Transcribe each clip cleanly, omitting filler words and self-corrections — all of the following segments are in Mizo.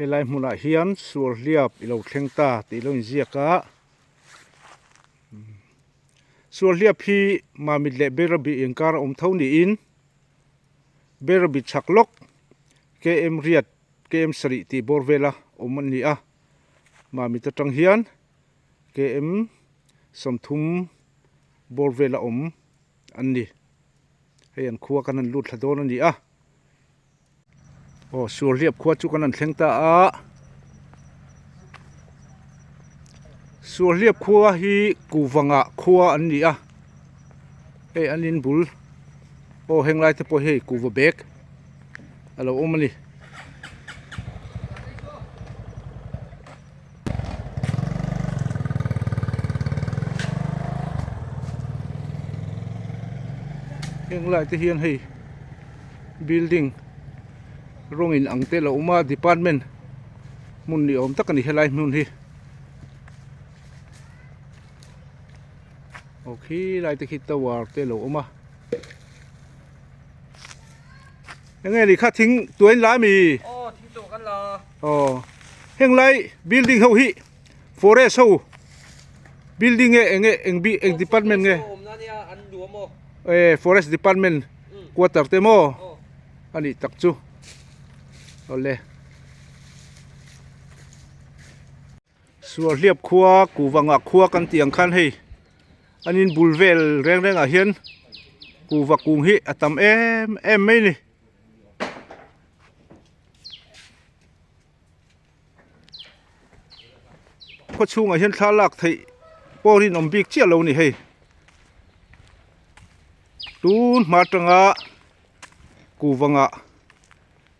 Helai hmunah hian Sualhliap i lo thleng ta tih lo inziak a. Sualhliap hi Mamit leh Berabi inkar a awm tho niin Berabi chhak lawk KM riat KM sarih tih bawr vela awm a ni a. Mamit atang hian KM 30 bawr vela awm an ni. Hei an khua kan han lut thla dawn a ni a. Aw Sualhliap khua chu kan han thleng ta a. Sualhliap khua hi Kuvanga khua an ni a. Hei an in bul aw heng lai te pawh hei kuva bag a lo awm a ni. Heng lai te hian hei building rawng in ang te a lo awm a department hmun ni awm tak a ni helai hmun hi aw khi lai te khi tower te a lo awm a enge ni kha thing tuai an la ami. Aw heng lai building ho hi forest ho building nge eng nge eng bi eng department nge eh forest department quarter te maw a nih tak chu awle Sualhliap khua kuhva ngah khua kan tih ang khan hei an in bul vel reng reng ah hian kuhva kung hi a tam em em mai a ni. Khaw chhungah hian thla lak theih pawh rinawm bik chiah lo a ni hei tun hma atanga kuhvangah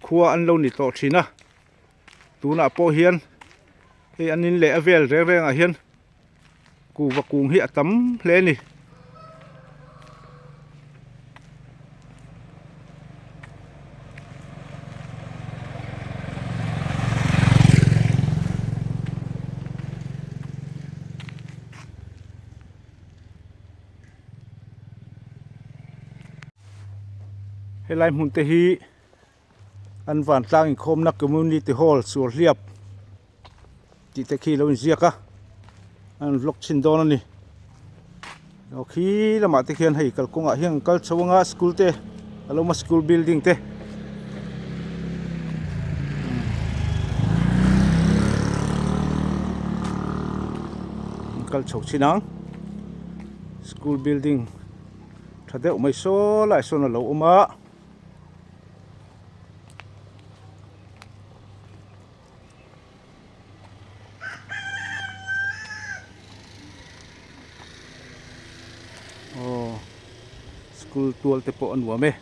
khua an lo ni tawh thin a tunah pawh hian hei an in leh a vel reng reng ah hian. Kuhva kung hi a tam hle a ni. Helai hmun te hi an vantlang inkhawmna community hall Sualhliap tih te khi lo inziak a an vlog chhin dawn a ni aw khi lamah te khian hei kalkawngah hian an kal chho anga school te a lo awm a school building te. An kal chho chhin ang school building tha deuh mai saw lai sawn a lo awm a. Aw school tual te pawh a nuam e.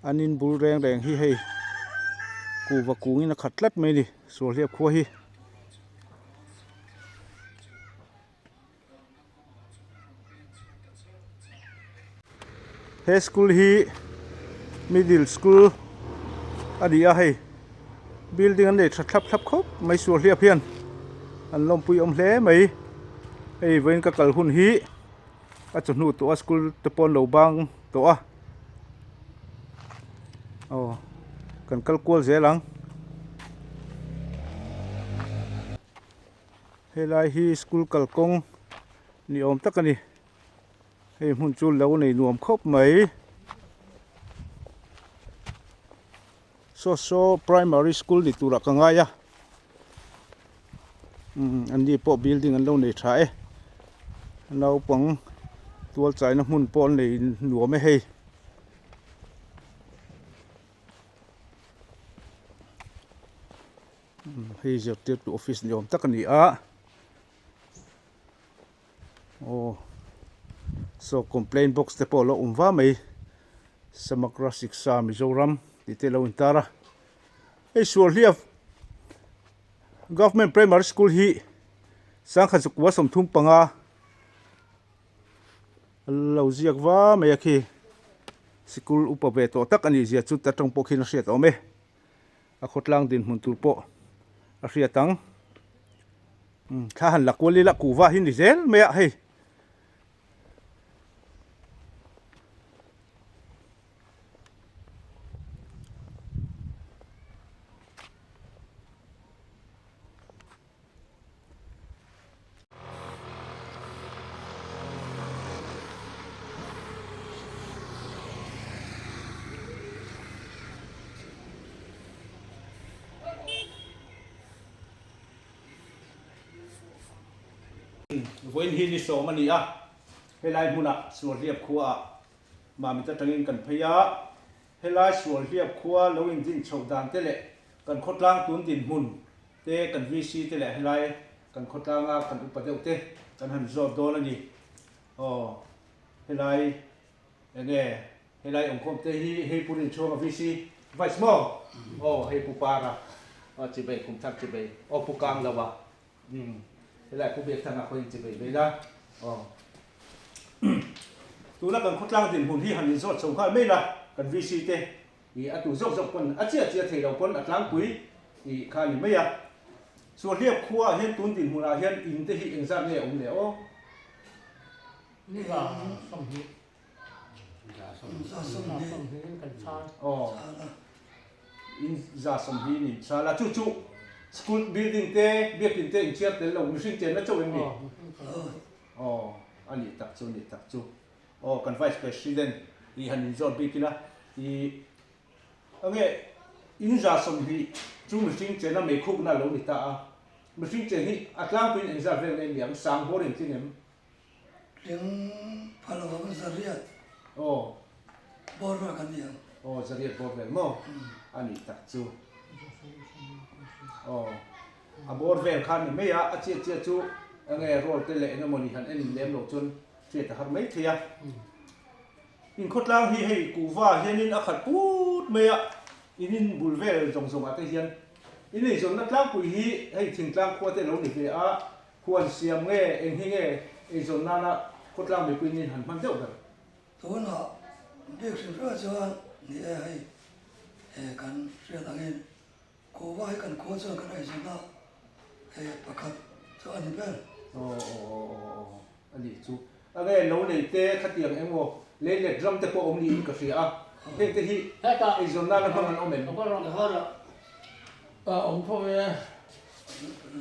An in bul reng reng hi hei kuhva kungin a khat tlat mai a ni Sualhliap khua hi. He school hi middle school a ni a hei building an nei tha thlap thlap khawp mai Sualhliap hian an lawmpui awm hle mai hei vawiin ka kal hun hi a chawhnu tawh a school te pawh an lo bang tawh a aw kan kal kual zel ang. Helai hi school kalkawng ni awm tak a ni hei hmun chu lo nei nuam khawp mai saw saw primary school ni turah ka ngai a umm an ni pawh building an lo nei tha e naupang tual chaina hmun pawh an nei nuam e hei. Hei zirtirtu office ni awm tak a ni a aw saw complaint box te pawh a lo awm va mai Samagra Shiksha Mizoram tih te a lo intar a hei Sualhliap Government Primary School hi sangkhat zakua 35 a lo ziak va mai a khi. Sikul upa ve tawh tak a nih zia chu ta tawng pawh khian a hriat awm e. A khawtlang dinhmun tur pawh a hriat ang. Thla han la kual ila kuhva hi ni zel mai a hei. Vawiin hi ni sawm a ni a, helai hmunah Sualhliap khuaah Mamit atangin kan phei a, helai Sualhliap khua lo indin chhoh dan te leh kan khawtlang tun dinhmun te kan VC te leh helai kan khawtlanga kan upa deuh te kan han zawt dawn a ni. Aw helai enge helai awmkhawm te hi hei Pu Rinchhuanga VC Vice maw? Aw hei Pu Para aw chibei kum thar chibei aw Pu Kangloa umm helai Pu Biakthanga pawhin chibei ve ila aw tuna kan khawtlang dinhmun hi han inzawt chho nghal mai la kan VC te Ih a tu zawk zawk pawn a chiah chiah thei lo pawn a tlangpui ih kha a ni mai a. Suahliap khua ah hian tun dinhmun ah hian in te hi engzat nge a awm le aw? Ni za 20. Za 20 in kan chhal. Aw. In za 20 in in chhal a. Chu chu school building te biakin te in chhiar tel lo mihring chenna chauh em ni? Aw mihring chenna. Aw a nih tak chu a nih tak chu. Aw kan Vice President i han inzawt bik ila i enge in za 20 chu mihring chena meikhukna a lo ni ta a, mihring chen hi a tlangpuiin engzat vel nge niang sang bawr in tling em? Tling pha lo ang zariat Aw. bawr vel kan ni ang. Aw zariat bawr vel maw? A nih tak chu. Aw a bawr vel kha a ni mai a, a chiah chiah chu enge roll te leh engemawni han en lem lo chuan Hriat a har mai thei a. Inkhawtlang hi hei kuhva hianin a khat put mai a, in in bul vel zawng zawngah te hian in eizawnna tlangpui hi hei thingtlang khua te lo ni ve a, huan siam nge eng hi nge eizawn nana khawtlang mipui nin han hman deuh ber. Tunah bik hrim hrim chuan ni e hei he kan hriat angin Kuhva hi kan khua chuan kan eizawnna pakhat chu a ni ber. Aw aw aw aw aw a nih chu. A nge lo nei te khatiang emaw lei let ram te pawh awm niin ka hria a, heng te hi eizawn nana hmang an awm em? A awm tho e.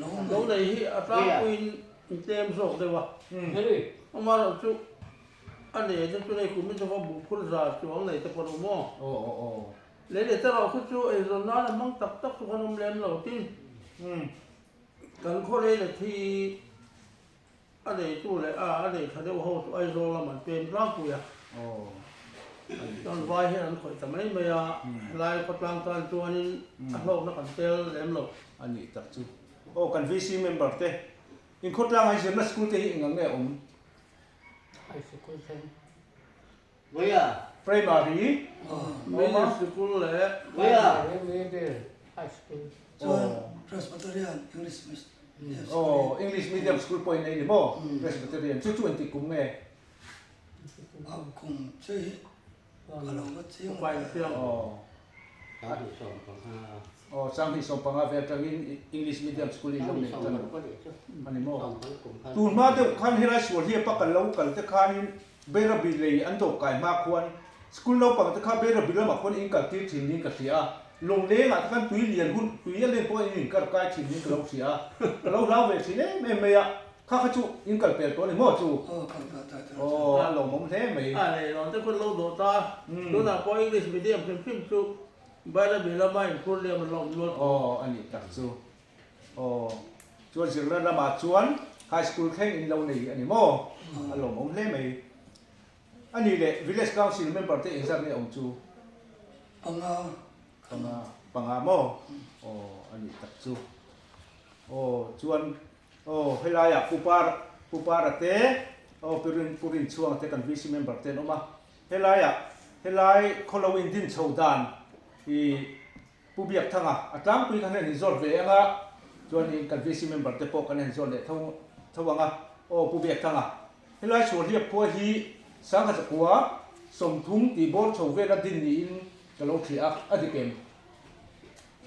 Lo nei hi a tlangpuiin in tlem zawk deuh a. Amaherawhchu chu a nei te chu nei kumin te pawh buhphur za chuang nei te pawh an awm aw. Aw aw aw. Lei leh erawh khu chu eizawn nan a hmang tak tak chu kan awm lem lo tin kan khaw lei leh thi a neitu leh a a nei tha deuh ho chu Aizawl lam an pem tlangpui a, chuan vai hian an khawih ta mai mai a, helai khawtlang tan chuanin a hlawkna kan tel lem lo. A nih tak chu. Aw kan VC member te inkhawtlang ai zirna school te hi eng ang nge awm? High School thleng. Primary, Middle Sikul leh Primary, Middle, High School. Chuan Presbyterian English Medium School. Aw, English Medium School pawh in ei ni maw? Presbyterian. Chu chu engtik kum nge? A kum chu hi ka lo va chiang ve. Aw. Aw, 2015 vel atangin English Medium School in lo nei tan a ni maw? Tun hma deuh khan helai sual hi a pakal lo kal te khanin Bairabi lei an dawp kai hma khuan school naupang te kha Bairabi lamah khuan in kal tir thin niin ka hria a, Lunglengah te khan tui lian hun tui a len pawh in in kar kai thin niin ka lo hria a, ka lo hlau ve thin em em mai a, kha kha chu in kal pel tawh a ni maw chu? Aw kal pel tawh tawh Aw a lawmawm hle mai. A nei rawn te khuan lo dawh ta, tunah pawh English medium hrim hrim chu Bairabi lama inphur liam an la awm nual tawh. Aw a nih tak chu. Aw, chuan zirna lamah chuan High School thleng in lo nei a ni maw? A lawmawm hle mai. A nih leh Village Council member te engzat nge awm chu? Panga. Panga, panga maw? Aw, a nih tak chu. Aw, chuan aw helaiah Pu Par, Pu Para te, aw Pu Rin, Pu Rinchhuanga te kan VC member te an awm a. Helaiah, helai khawlo in din chho dan i Pu Biakthanga, a tlangpui khan han inzawt ve ang a, chuanin kan VC member te pawh kan han zawt leh tho tho ang a, aw Pu Biakthanga, helai Sualhliap khua hi 1970. 30 tih bawr chho vela din niin ka lo hria a, a dik em?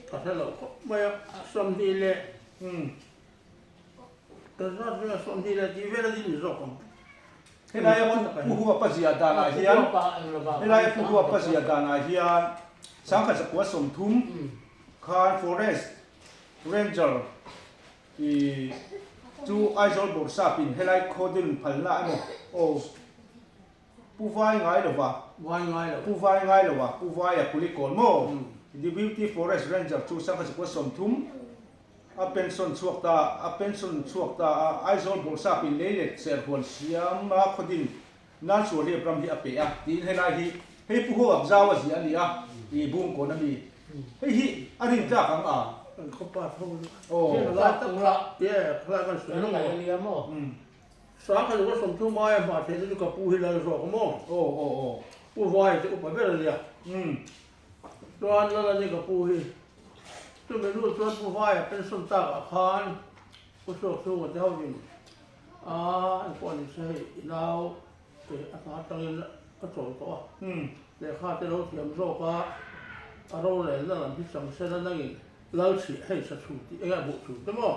Ka hre lo khawp mai a, 20 leh ka zat vela 20 leh tih vela din ni zawk ang. Helaia Pu Huapa ziah danah hian Helaia Pu Huapa ziah danah hian 1930 khan Forest Ranger i chu Aizawl Bawrhsapin helai khaw din phalna emaw aw Pu Vai ngai lova Vai ngai lo Pu Vai ngai lova Pu Vaia Kulikawn maw Deputy Forest Ranger chu 1930 A pension chhuak ta a pension chhuak ta a, Aizawl Bawrhsapin lei let serhuan siama khawdin nan Sualhliap ram hi a pe a tiin helai hi hei Pu Ho Abzau a ziah a ni a, i Bungkawn a mi. Hei hi a rin tlak ang a. Kan khaw pa tho chu. Aw. Khalai tak kha ye khalai kan sawi Kan ngaih a nia maw? Sangha chu ka 30 maia hma theih te chu ka pu hi lal zawk a maw? Aw aw aw. Pu Vai te upa ber a nia. Chuan lal a ni ka pu hi. Chumi hnu chuan Pu Vaia pension takah khan Pu Suakchhunga te hovin a an pawh ni se hei i nau te a hna atangin a chawl tawh a, lehkha te lo thiam zawk a, a rorelna lam hi chang sela nangin lal chhih hei sa chhu tih enge a buh chhu te maw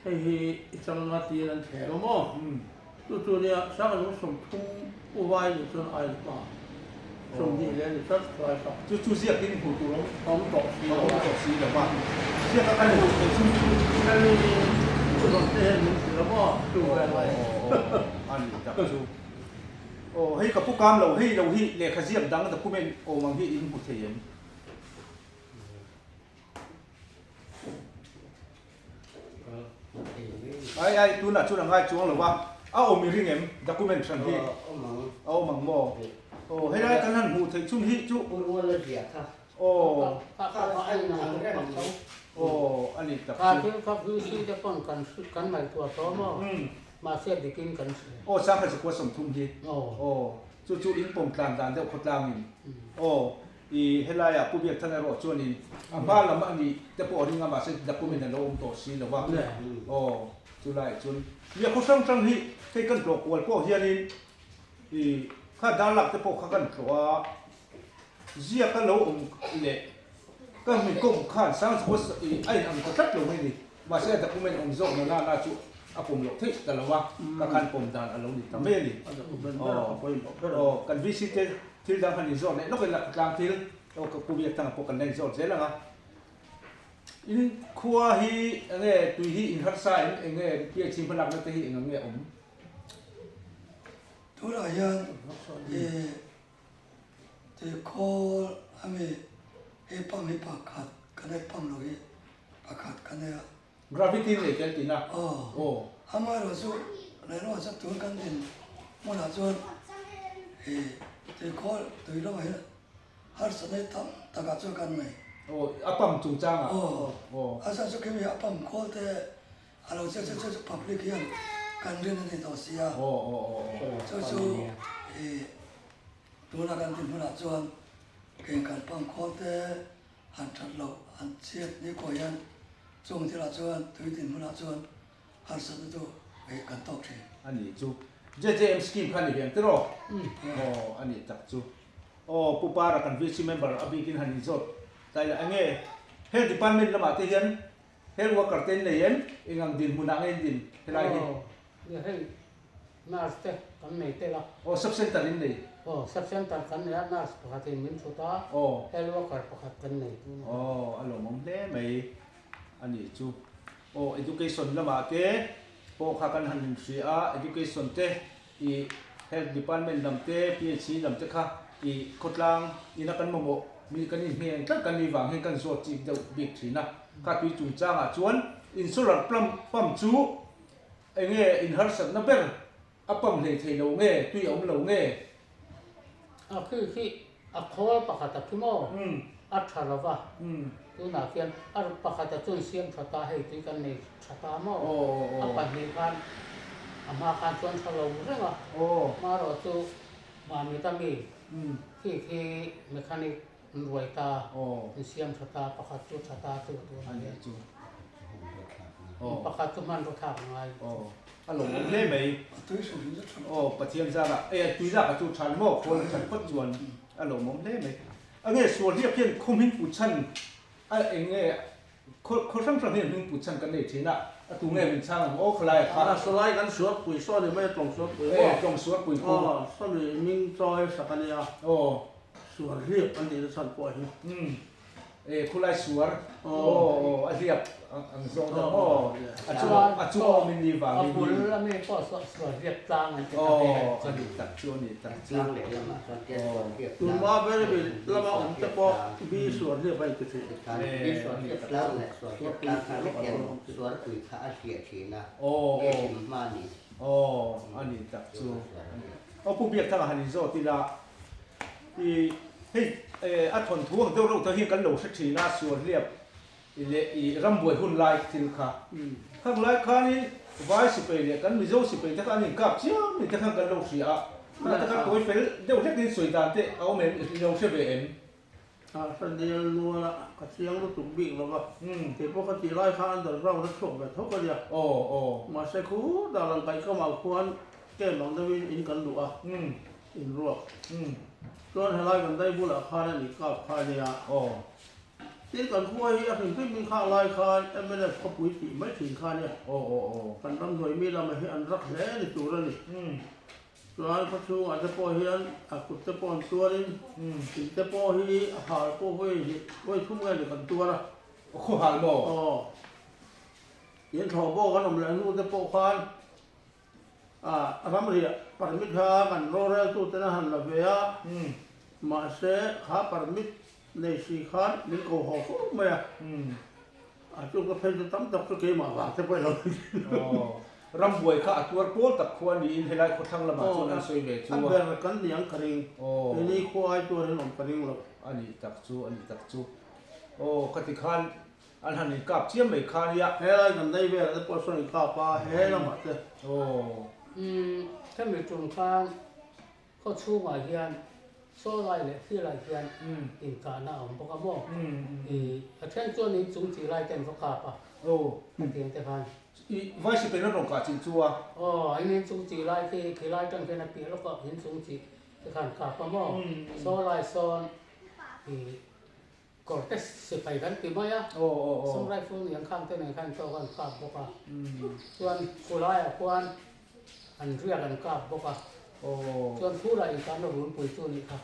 hei hi i chang anga tiin an thlem a maw chu chu nia Sangha 30 Pu Vai ni chuan a inpa. 20 leh ni tlat khlai kha. Chu chu ziak in hmuh tur awm awm tawh si lo a. Awm tawh si lo a. Ziak a kan hmuh theih chu chu. Hemi chu rawn te hian min hrilh a maw chu vel lai. Aw a ni tak chu. Aw hei ka pu kam lo hei lo hi lehkha ziak dang document awm ang hi in hmu thei em? Ai ai tunah chuan a ngai chuang lo va, a awm i ring em document hran hi? A awm ang maw? Aw helai kan han hmuh theih chhun hi chu Aw Aw a ni tak chu. Aw 1930 hi Aw chu chu in pawm tlan dan deuh khawtlangin Aw I helaiah Pu Biakthang erawh chuanin a hma lam a nih te pawh a ring a, mahse document a lo awm tawh si lo va. Aw, chulaiah chuan nia khaw hrang hrang hi hei kan tlawh kual pawh hianin i kha darlak te pawh kha kan tlawh a, ziak a lo awm leh ka mi kawm khan Sangchhuah i a inang ta tlat lo mai ni. Mahse a document awm zawk na nana chu a pawm loh theih ta lo a, ka khan pawm dan a lo ni ta mai a ni. Aw, kan VC te thil dang han inzawt leh lawk ila khawtlang thil aw ka pu biak tangah pawh kan la inzawt zel ang a. In khua hi eng nge tui hi in harsa in eng nge PHC hmalakna te hi eng ang nge awm? Tunah hian i tui khawl ami hi pump hi pakhat kan ei pump lo hi pakhat kan ei a. Gravity nei tel tihna? Aw. Aw. Amaherawh chu lehlamah chuan tun kan din hmunah chuan i tui khawl tui lamah hian harsatna hi tam takah chuan kan nei. Aw, a pump chungchangah? Aw. Aw. A chhan chu khimi a pump khawl te A lo che che che chu public hian kan rin a ni tawh si a, chu chu i tuna kan ti hmunah chuan keng kan pang khawl te han that loh han chhiat ni kawh hian chung thilah chuan tui din hmunah chuan harsatna chu hei kan tawk thin. A nih chu JJM scheme kha a ni ve ang tiraw? Aw a nih tak chu. Aw Pu Para kan VC member a bikin han inzawt ta ila enge Health Department lamah te hian Health worker te in nei em? Eng ang dinhmunah nge in din helai hi? Aw, nia hei nurse te kan nei tel a. Aw, sub center in nei? Aw, sub center kan nei a, nurse pakhat in min thut a, health worker pakhat kan nei tun a. Aw, a lawmawm hle mai a nih chu. Aw, education lamah te pawh kha kan han inhria a, education te i health department lam te, PHC lam te kha i khawtlang ina kan mamawh mi kan inhmeng tlat kan nih vang hian kan zawt chik deuh bik thin a. Kha tui chungchangah chuan in solar plump pump chu eng nge in harsatna ber a pump hlei thei lo nge tui a awm lo nge? A khi khi a khawl pakhat a khi maw? A tha lo va, tunah khian a pakhat a chuan siam tha ta hei tui kan nei tha ta maw? A pahnih khan a hma khan chuan tha lo reng a, hmarawh chu Mamit a mi khi khi mechanic an ruai ta, an siam tha ta, pakhat chu tha ta chu tunah hian pakhat chu hmanraw thlak a ngai. A lawmawm hle mai. A tui hrim hrim chu tha Aw Pathian zarah e a tui lak a chu tha ni maw khawl a that phawt chuan a lawmawm hle mai. A nge sual hliap hian khaw hming put chhan a eng nge khaw khaw hrang hrang hian hming put chhan kan nei thin a, a tu nge min chhang ang aw khawlai a kha. A sawlai kan suar pui saw ni mai a tlawng suar pui maw? E tlawng suar pui khu. Aw sawmi hming chawi sak a nia. Aw. Suar hliap an tihna chhan pawh hi. Umm. E khulai suar aw aw a hliap ang zawng deuh maw a chu a chu awm in ni vangin A bul ami pawh saw suar hliap tlang an ti ta ve aw a ni tak chu a ni tak chu Tlang leh lamah chuan tian suar hliap tlang Tunhma Berbil lama awm te pawh bi suar hliap a inti thin. Bi suar hliap tlang leh suar hliap tlang kha hetiang suar pui kha a hliah thin a, aw a hlim hma a ni. Aw a ni tak chu aw Pu Biakthanga han inzawt ila I hei a thawnthu ang deuh reuh te hi kan lo hre thin a, sual hliap leh i rambuai hun lai thil kha. Khang lai khanin vai sipai leh kan Mizo sipai te kha an inkap chiam ni te khan kan lo hria a, khang te kha tawi fel deuh hlekin sawi dan te a awm em, i lo hre ve em? A hre nel nual a, ka chiang lutuk bik lo va, keipawh ka tih lai khan underground a chhuak ve tho ka nia. Mahse khu dar ang kaih kamah khuan camp ang deuhin in kan luh a. In ruak. Chuan helai kan dai bulah khan a nih kap kha a nia. Tin kan khua hi a hrim hrim in khak lai khan mnf khawpui tih mai thin kha a nia. Kan ramhnuai mi lamah hi an rak hle ni tur a ni. Chuan khaw chhungah te pawh hian a kut te pawh an tuarin in te pawh hi a hal pawh vawi hnih vawi thum nge ni kan tuar a. Khaw hal maw? Aw. In thlawh bawk an awm leh hnu te pawh khan A ramriah permit kha kan roreltuten a han la ve a, mahse kha permit nei si khan min ko haw fo mai a, a chu ka phei chu tam tak chu keimah vang te pawh i lo ni thin. Aw, rambuai kha a tuar pawl tak khua niin helai khawthlang lamah chuan an sawi ve chu a. A ber kan ni ang ka ring, keini khua ai tuarin awm ka ring lo. A nih tak chu, a nih tak chu. Aw, khati khan An han inkap chiam mai kha nia. Helai kan dai velah te pawh sawn inkap a, he lamah te. Aw. Umm, hemi tum khan khaw chhungah hian Sawlai leh Thilai hian inkahna a awm bawk a maw? I a then chuan in chung chi lai te an va kap a. Aw. Hetiang te khan. I vai sipai an rawn kah chin chu a. Aw, in in chung chi lai khi khilai tang khian a piah lawk a, in chung chi te khan kap a maw? Sawlai sawn i Kawr te sipai kan ti mai a, sum rifle ni ang khang te nen khan tawk an kap bawk a, chuan khulaiah khuan an riak an kap bawk a, chuan phurah inkahna runpui chu a nih kha.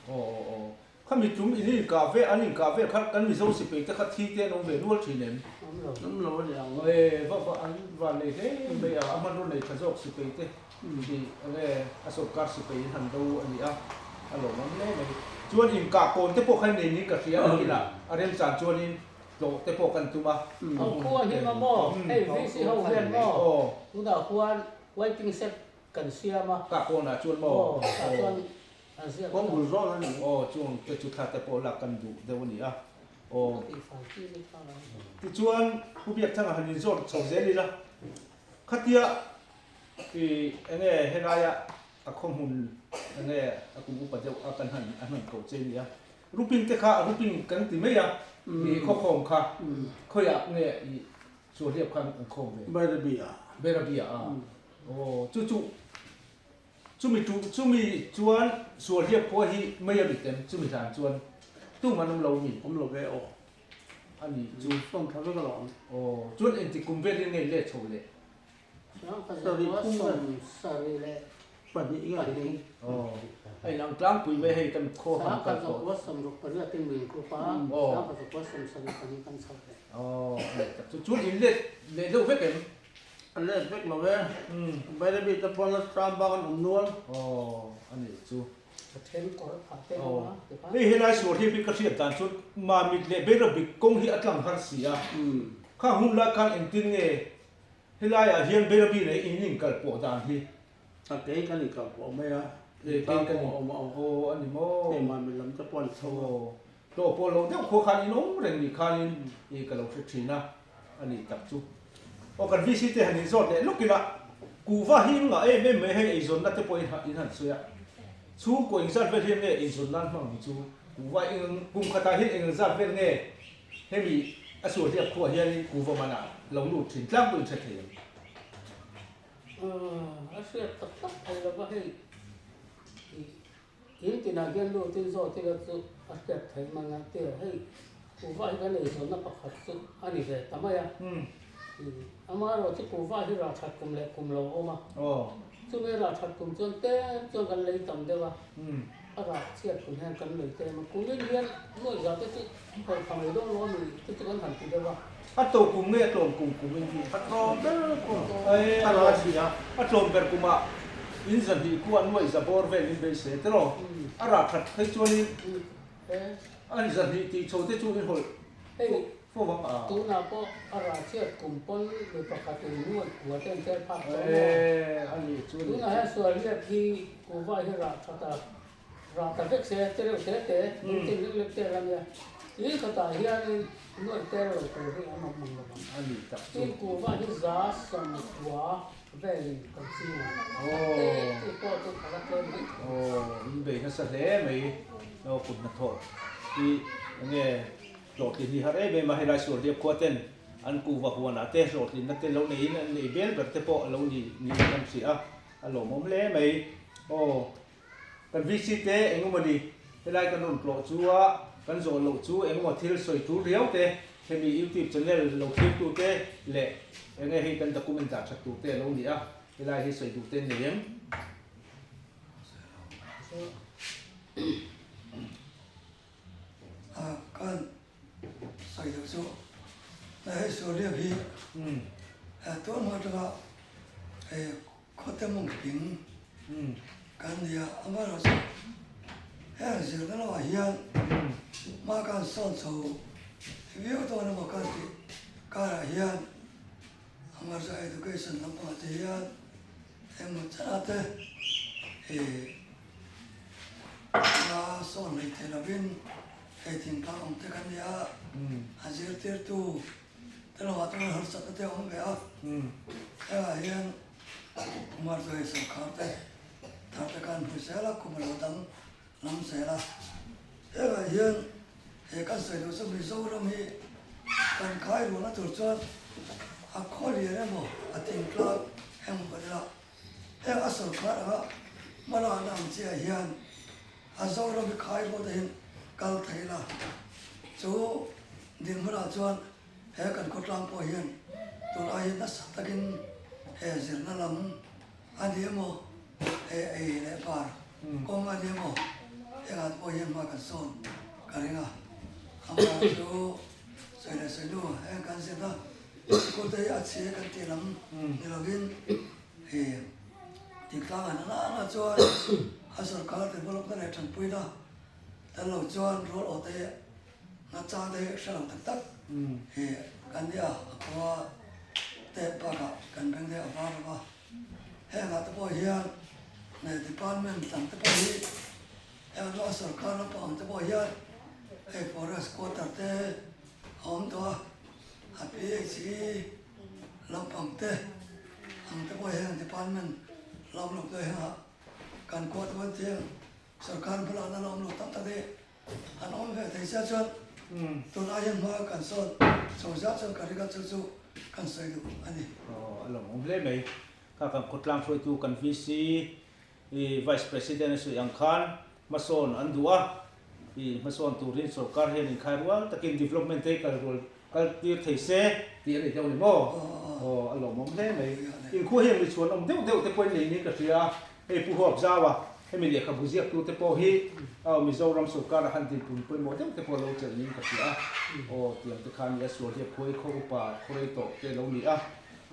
Khami tum in inkah ve an inkah vel kha kan Mizo sipai te kha thi te an awm ve nual thin em? Awm lo. Awm lo a ni ang. E va va an van nei hle mai a, a hmanraw nei tha zawk sipai te tih enge a sawrkar sipai in han do a ni a, a lawmawm hle mai. Chuan inkah kawn te pawh kha nei niin ka hria a kinah a remchan chuanin tlawh te pawh kan tum a. Ho khua hi maw maw, hei VC ho hian maw tunah khuan waiting shed kan siam a. Kah kawnah chuan maw? Aw, tah chuan an ziak Kawng bul zawn a ni. Aw, chung te chu thla te pawh lak kan duh deuh a ni a. Aw. Tichuan Pu Biakthanga han inzawt chho zel ila, khatia I enge helaia a khaw hmun enge a kum upa deuh a kan han a hman koh che nia. Ruping te kha ruping kan ti mai a, i khaw khawm kha khawiah nge i Suahliap khan an khawm ve? Bairabia. Bairabia a. Aw chu chu chumi tu chumi chuan Suahliap khua hi mei a mit em chumi hlan chuan tum an awm lo mi? Awm lo ve aw. A nih chu. Sawm tha vek alawm. Aw chuan engtik kum velin nge i let chho le? Sarih phung nge? Pahnih nge ni? Aw, a inang tlangpui mai hei kan khaw han kal tawh. Aw, a leh tak chu. Chuan in let leh deuh vek em? A let vek lo e. Bairabi te pawn la tram bak an awm nual. Aw, a nih chu. Aw, hei helai sual hi ka hriat dan chuan Mamit leh Bairabi kawng hi a tlang har si a. Khang hun lai khan engtin nge Helaiah hian Berabi leh in inkal pawh dan hi. A kei kan inkal pawh mai a, E kei kan in awm a aw a ni maw. Hei mah mi lam te pawh an chho a. Aw hlawh pawh lo deuh khuah khan in awm reng ni khanin i ka lo hre thin a, a nih tak chu. Aw kan VC te han inzawt leh lawk ila, kuhva hi in ngah em em mai hei eizawnna te pawh in han sawi a, chhungkaw engzat vel hian nge eizawn nan hmang ang chu, kuhva eng kum khatah hian eng engzat vel nge Hemi a sual hliap khuah hianin kuva manah lo lut thin tlangpuiin hre thei ang. A hriat tak tak thei lo va hei in tinah hian lutin zawt ila chu a hriat thei mai ang tia hei kuhva hi kan eizawnna pakhat chu a ni ve ta mai a. Amaherawh chu kuhva hi rah that kum leh kum lo a awm a, chumi rah that kum chuan tlem chuan kan lei tam deuh a, a rah chhiat kum hian kan lei tlem a, kumin hian nuaih zah te chu hawi tha mai dawn lo a mi te chu kan han ti deuh a. A to kum nge a tlawm kum kum in tih? A tlawm ber kum a rah chhia, a tlawm ber kumah in zahnih khu a nuaih za bawr vel in beisei tiraw? A rah that phei chuanin a zahnih tih chho te chu in hawlh. Hei Fo vang a. Tunah pawh a rah chhiat kum pawn mi pakhatin nuaih kua te an tel phak tawh maw? Ee, a nih chu nih Tunah hian sual riat hi kuhva hi rah that a, rah ta vek se, te reuh te te, bul tin lek lek tel a nia. Tin khatah hianin nuaih tel lo tur hi an awm ang lo vang. A nih tak chu. Tin kuhva hi 190 velin kan ching ang. Te chu pawh chu a la tlem rih thei. Aw, in bei nasa hle mai. Aw, kut hnathawh hi enge Hlawhtlin hi har em em a, helai Sualhliap khua ten an kuhva huanah te hlawhtlinna te lo neiin an nei bel ber te pawh a lo ni niin kan hria a, a lawmawm hle mai. Aw, kan VC te engemaw ni helai kan rawn tlawh chu a, kan zawh loh chu engemaw thil sawi tul riau te, hemi YouTube channel lo thlir tu te leh enge hei kan document dah that tur te a lo ni a, helai hi sawi duh te an nei em? A kan sawi deuh chu hei Sualriak hi tun hma atanga hei khawte mawng ping kan ni a, amaherawhchu heng zirna lamah hian hma kan sawn chho viau dawn emaw kan tih karah hian amaherawhchu education lampangah te hian engmaw chana te hei Hla sawn hlei thei lovin hei thingtlang awm te kan ni a, a zirtirtu te lamah chuan harsatna te a awm ve a, hengah hian Kumar chu hei sawrkhar te thar te khan hmu zel a, kum a lo dang lam zel a, hengah hian he kan sawi duh chu Mizoram hi kan khai ruahna tur chuan a khaw lian emaw a thingtlang emaw kan ila. Heng a sawrkar anga hmalakna ang chiah hian a Zoram hi khai rual te hian kal thei la, chu dinhmunah chuan he kan khawtlang pawh hian tun ai hian nasa takin he zirna lam a ni emaw, he ei leh bar kawng a ni emaw hengah te pawh hian hma kan sawn ka ring a, amaherawhchu chu sawi leh sawi hnu heng kan zirna Sikul te hi a chhe kan tih lam ni lovin he tintlang an ana ana chuan a sorkar development leh tanpuina tel lo chuan rual awh te hi nachang te hi hre lo tak tak he kan nia a khua te bakah kan beng te a var lo va hengah te pawh hian department dang te pawh hi heng a sorkar lampang ang te pawh hian hei forest quarter te a awm tawh a. A PHE lampang te ang te pawh hian department lam lo te hian kan khua te pawh chiang sarkar bulah an awm lo tam tak hi an awm ve thei sia chuan tunlai hian hma kan sawn chho zat chuan ka ring a chu chu kan sawi duh a ni. Aw a lawmawm hle mai. Kha kan khawtlang hruaitu kan VC i Vice President a sawi ang khan hmasawn an duh a, i hmasawn turin sorkar hian inkhai rual takin development te hi kal rual kal tir thei se tih a ni deuh a ni maw? Aw a lawmawm hle mai. Inkhua hian mi chhuan awm deuh deuh te pawhin nei niin ka hria a, hei Pu Huap Zau a, hemi lehkhabu ziaktu te pawh hi aw Mizoram sorkar a han dinpun pawimawh deuh te pawh lo chelh niin ka hria a, aw tiang te kha a ni a, sual hian khuai khaw upa khaw rei tawh te lo ni a.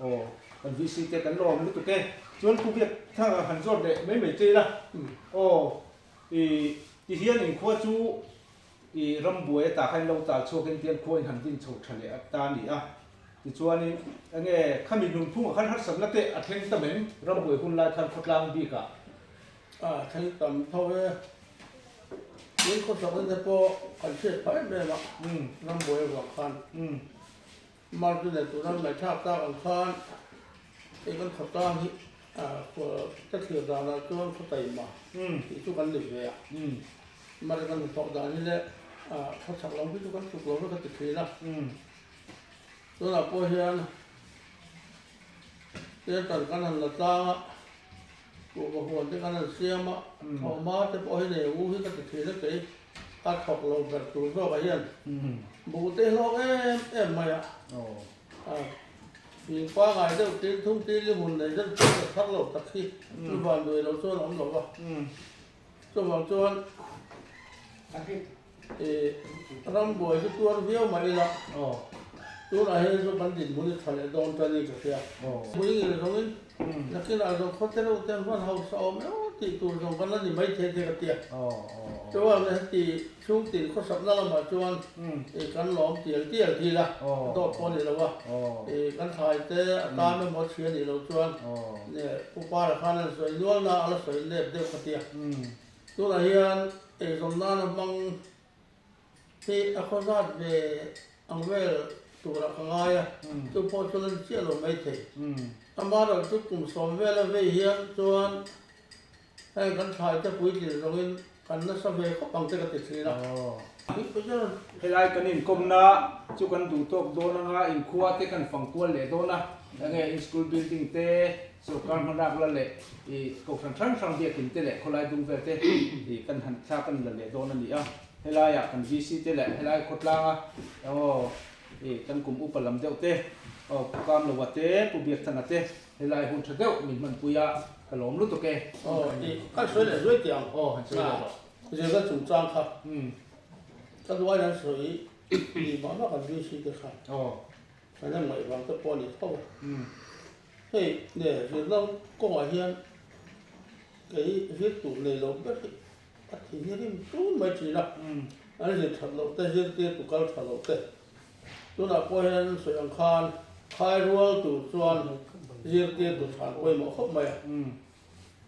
Aw, kan VC te kan lawm lutuk e. Chuan Pu Biak thang ah han zawt leh mai mai che ila. Aw, i ti hian in khua chu i rambuai atah khan lo tal chhuak in tian khua in han din chho tha leh ta a ni a. Tichuanin enge khami nunphung ah khan harsatna te a thleng tam em rambuai hun lai khan khawtlang bik ah? A thleng tam tho e. Tin khawchak te pawh kan hriat phah em em a rambuai avang khan. Martin leh tuna ngaihthlak tak ang khan hei kan khawtlang hi ka thlir danah chuan khaw taima tih chu kan ni ve a, mahse kan hnathawk dan hi leh khawchhak lam hi chu kan tluk lo vek a ti thin a, tunah pawh hian. Theatre kan han la tlang a, kuhva huan te kan han siam a, thawhma te pawh hi nei u hi ka ti thin a kei a thawk lo ber tur zawkah hian buh te hlawk em em mai a, fing pangai deuh til thum til li hmun nei deuh chu ka thar lo tak hi chu van duai lo chuan a awm lo va, chuvang chuan Rambuai chu tuar viau mah ila, tunah hian chu kan dinhmun hi tha leh dawn ta ni ka hria. Mui ngil zawngin nakinah zawng khawte reuh te an hman hausa awm emaw tih tur zawng kan la ni mai thei te ka tia. Chuan heti chhungtin khawsakna lamah chuan kan lawm tial tial thil a, dawt pawh a ni lo a, kan thlai te a tan emaw a chhia nih loh chuan Pu Para khan a sawi nual na a la sawi nep deuh ka tia. Tunah hian eizawn nana hmang hi a khaw zat ve ang vel turah ka ngai a, chu pawh chu la ni chiah lo maithei. Amaherawhchu chu kum sawm vela vei hian chuan heng kan thlaite puitlin zawngin kan nasa ve khawp ang te ka ti thin a. Helai kan inkawmna chu kan duh tawk dawn anga inkhua te kan fang kual leh dawn a, enge in school building te, Sorkar hmalak la leh i kohhran hrang hrang biakin te leh khawlai dung vel te i kan han thla kan la leh dawn a ni a. Helaiah kan VC te leh helai khawtlanga aw i kan kum upa lam deuh te aw Pu Kamloa te, Pu Biakthanga te helai hun tha deuh min hmanpui a, ka lawm lutuk e. Aw i kan sawi leh zuai tih ang. Aw han sawi leh rawh. Zirna chungchang kha ka duai an sawi ni mah mah kan VC te kha. Aw. Kan en ngaih vang te pawh a ni tho a. Hei nge zirna kawngah hian kei zir tur nei lo ber hi a thin hi rim tun mai thin a, an zir that loh te zirtir tu kal tha loh te tunah pawh hian sawi ang khan khai rual tur chuan zirtir tu than pawimawh khawp mai a.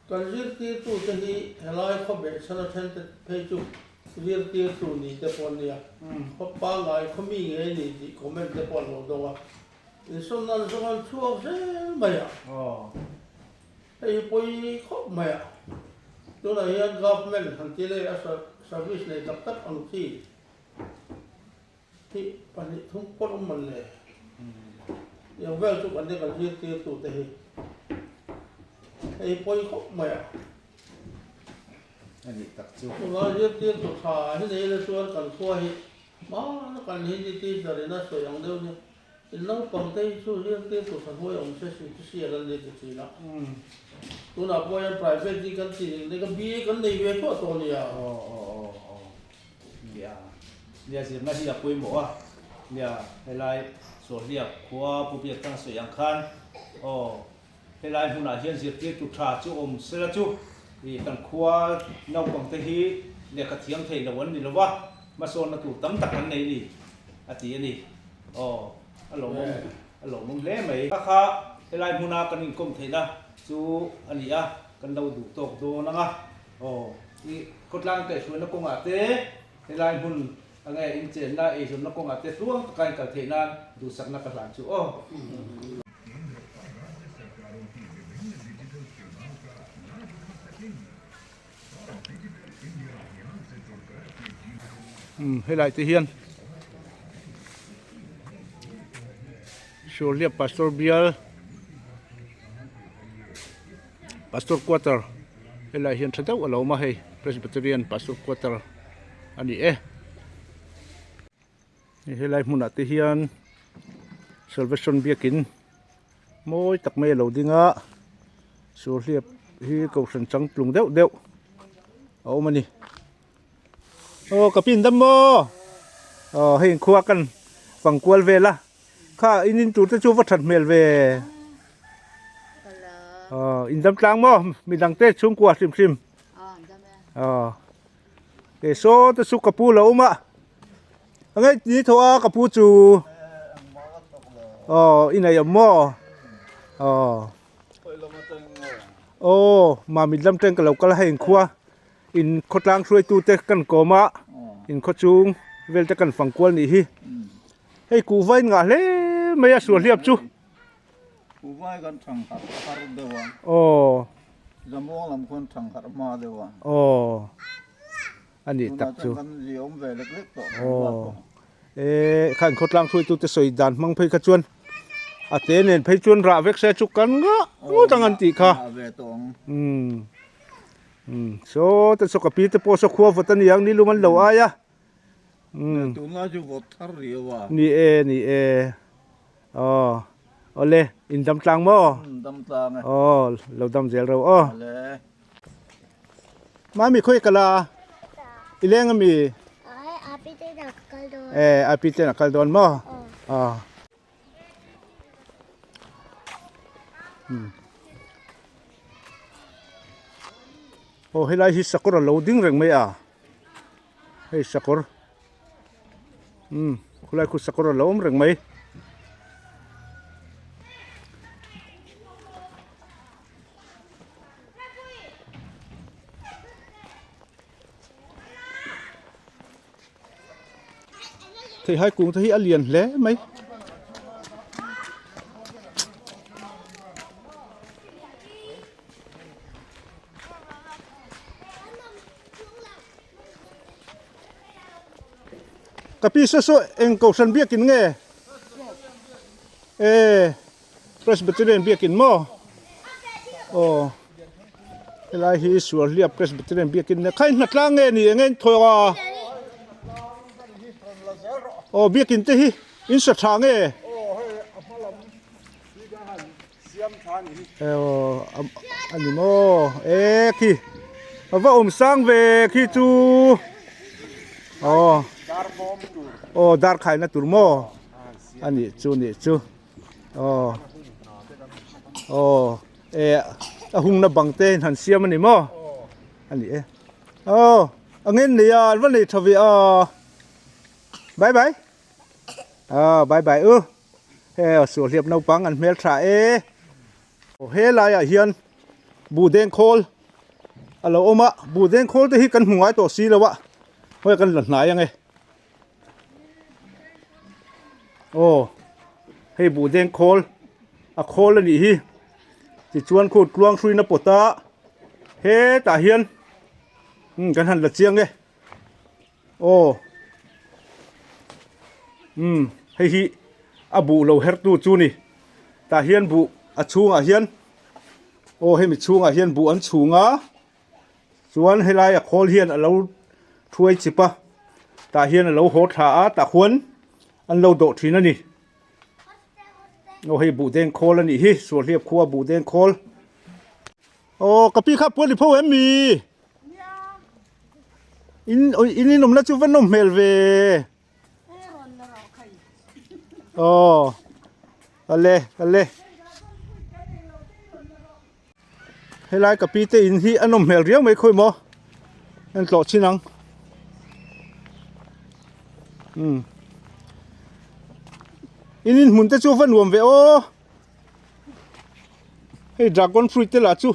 Kan zirtirtute hi helai khawbeh chhan a then te phei chu zirtirtu ni te pawh an nia, khaw pangngai khaw mi ngei ni tih comment te pawh an lo dawng a. Insawn nan zawng an chhuak zel mai a, hei hi pawi khawp mai a, tunah hian government han ti leh a service nei tak tak ang chi hi pahnih thum pawt awm man le, tiang vel chu kan nia kan zirtirtu te hi, hei hi pawi khawp mai a. A nih tak chu. Tunah zirtirtu tha hi nei la chuan kan khua hi Hmana kan Hindi teacher in a sawi ang deuh nia, in naupang te hi chu zirtir tur tha hnuai awm se si chu sial an ni ti thin a. Tunah pawh hian private hi kan ti ning nek a, BA kan nei ve thuah tawh nia. Aw aw aw aw nia nia zirna hi a pawimawh a nia helai Sawhliak khua Pu Biaktlang sawi ang khan aw Helai hmunah hian zirtirtu tha chu awm sela chu ih kan khua naupang te hi lehkha thiam thei lo an ni lo va, hmasawnna tur tam tak an nei ni a ti a ni. Aw, a lawmawm, a lawmawm hle mai. Kha kha helai hmuna kan inkawm theihna chu a ni a, kan lo duh tawk dawn ang a. Aw, ih khawtlang kaihhruaina kawngah te helai hmun enge inchenna eizawnna kawngah te tluang taka inkal theih nan duhsakna ka hlan chu aw. Helai te hian Suarhliap Pastor Bial Pastor Quarter helai hian tha deuh a lo awm a hei Presbyterian Pastor Quarter a ni e. Helai hmunah te hian Salvation biakin mawi tak mai a lo ding a, Suahliap hi kohhran changtlung deuh deuh a awm a ni. Aw ka pin dam maw? Aw hei inkhua kan fang kual vel a, kha in in tur te chu va that hmel ve. Aw in dam tlang maw? Midang te chhungkua hrim hrim. Aw. E saw te chu ka pu lo awm a a ngei ni tho a ka pu chu aw i nei awm maw aw aw mamit lam teng ka lo kal a hei inkhua in khawtlang hruaitu te kan kawm a in khaw chung vel te kan fang kual nih hi hei kuhva in ngah hle mai a suahhliap chu. Kuhva hi kan thang harh har deuh a. Aw. Zamuang lam khuan thang harh hma deuh a. Aw. A nih tak chu. Tunah chuan kan zi awm ve lek lek tawh. Aw. E khan khawtlang hruaitute sawi dan hmang phei kha chuan A te nen phei chuan rah vek se chu kan ngah ngawt ang an tih kha. Umm umm saw te saw ka pi te pawh saw khua vawt a ni ang ni lum an lo ai a. Umm Tunlai chu vawt thar riau a. Ni e ni e aw awle in dam tlang maw? Umm dam tlang e. Aw lo dam zel reuh aw. Awle. Mami khawi kal a? I leng ami? E api ten a kal dawn maw? Aw. Aw helai hi sakawr a lo ding reng mai a hei sakawr umm khulai khu sakawr a lo awm reng mai. Theihai kung te hi a lian hle mai. Ka pi saw saw eng kohhran biakin nge? E Presbyterian biakin maw? Aw helai hi Sualhliap Presbyterian biakin nia kha in hnatlang nge ni eng nge in thawk a? Aw biakin te hi in sa tha nge? Aw a ni maw e khi a va awm sang ve khi chu aw aw dar khaina tur maw a nih chu nih chu aw aw e a hungna bang te in han siam a ni maw a ni e aw a ngen nei a an va nei tha ve a bye bye aw bye bye u. He suahhliap naupang an hmel tha e. Aw he laiah hian buh deng khawl a lo awm a, buh deng khawl te hi kan hmu ngai tawh si lo a, hawi kan la hnai ang e. Aw hei buh deng khawl a khawl a nih hi tichuan khu tluang hruina pawt a hetah hian umm kan han la chiang e. Aw umm hei hi a buh lo her tu chu ni tah hian buh a chhungah hian aw hemi chhungah hian buh an chhung a chuan helai a khawl hian a lo thuai chip a tah hian a lo haw thla a tah khuan an lo dawh thin a ni aw hei buh deng khawl a nih hi Sualhliap khua buh deng khawl aw ka pi kha puan i pho em mi. In in in awmna chu va nawm hmel ve. Aw. Ale ale. Helai ka pi te in hi a nawm hmel riau mai khawi maw. An tlawh chin ang. Um. In in hmun te chu va nuam ve aw. Hei dragon fruit te lah chu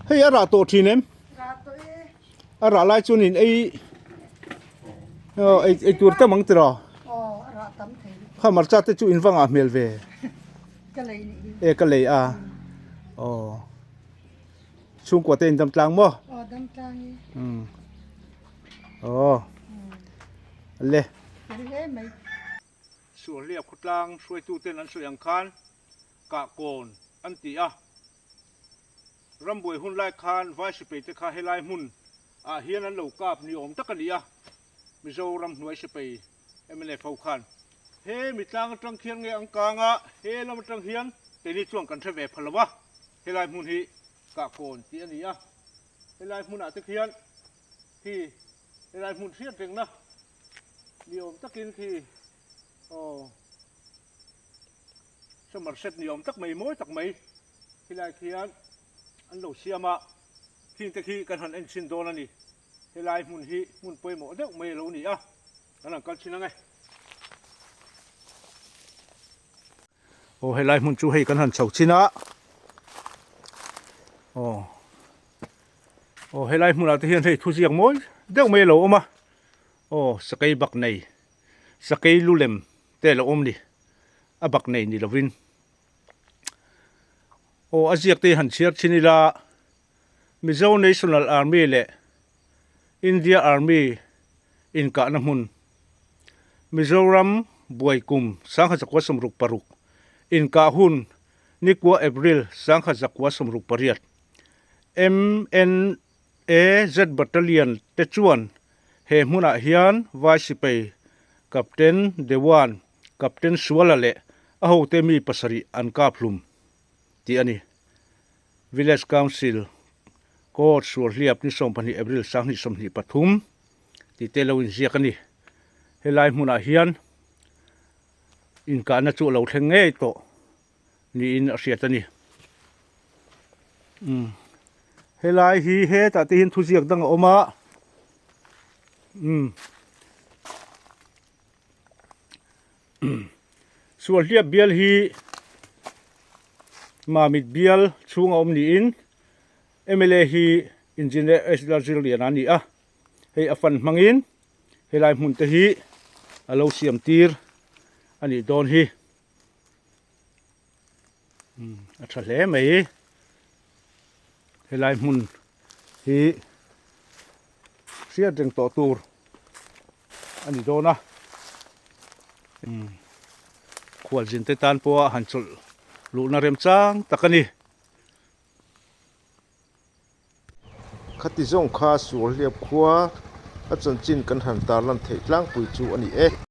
hei a rah tawh thin em? A rah lai chuan in ei aw ei ei tur tam ang tiraw? Kha hmarcha te chu in va ngah hmel ve. E ka lei a aw chhungkua te in dam tlang maw? Aw le. Sualhliap khawtlang hruaituten an sawi ang khan Kahkawn an ti a. Rambuai hun lai khan Vai Sipei te kha helai hmun ah hian an lo kap ni awm tak a ni a, Mizoram hnuai Sipei mnf ho khan he mi tlang atang khian nge an kang a, he lam atang hian keini chuan kan hre ve pha lo a, helai hmun hi Kahkawn tih a ni a, helai hmunah te khian khi helai hmun hriat rengna Ni awm takin khi aw Somerset ni awm tak mai mawi tak mai khilai khian an lo siam a, khing te khi kan han en chhin dawn a ni. Helai hmun hi hmun pawimawh deuh mai a lo ni a, kan han kal chhin ang e. Aw helai hmun chu hei kan han chho chin a, aw aw helai hmunah te hian hei thuziak mawi deuh mai a lo awm a. Aw sakei bak nei, sakei lu lem te a lo awm ni, a bak nei ni lovin. Aw a ziak te hi han chhiar thin ila, Mizo National Army leh India Army inkahna hmun, Mizoram buai kum 1966. Inkah hun Nikua April 1968 MNAZ Battalion te chuan he hmunah hian Vai Sipai Captain Dewan, Captain Suala leh a hote mi pasarih an kap hlum tih a ni. Village Council Court Sualhliap ni 12 April 2023 tih te lo inziak a ni. Helai hmunah hian inkahna chu a lo thleng ngei tawh niin a hriat a ni. Umm helai hi hetah te hian thuziak dang a awm a umm Sualhliap bial hi Mamit bial chhunga awm niin mla hi Engineer H Lalzirliana a ni a, hei a fan hmangin helai hmun te hi a lo siam tir a nih dawn hi. A tha hle mai helai hmun hi hriat reng tawh tur a ni dawn a khualzin te tan pawha han chawlh luhna remchang tak a ni. Khati zawng kha Sualhliap khua a chanchin kan han tarlan theih tlangpui chu a ni e.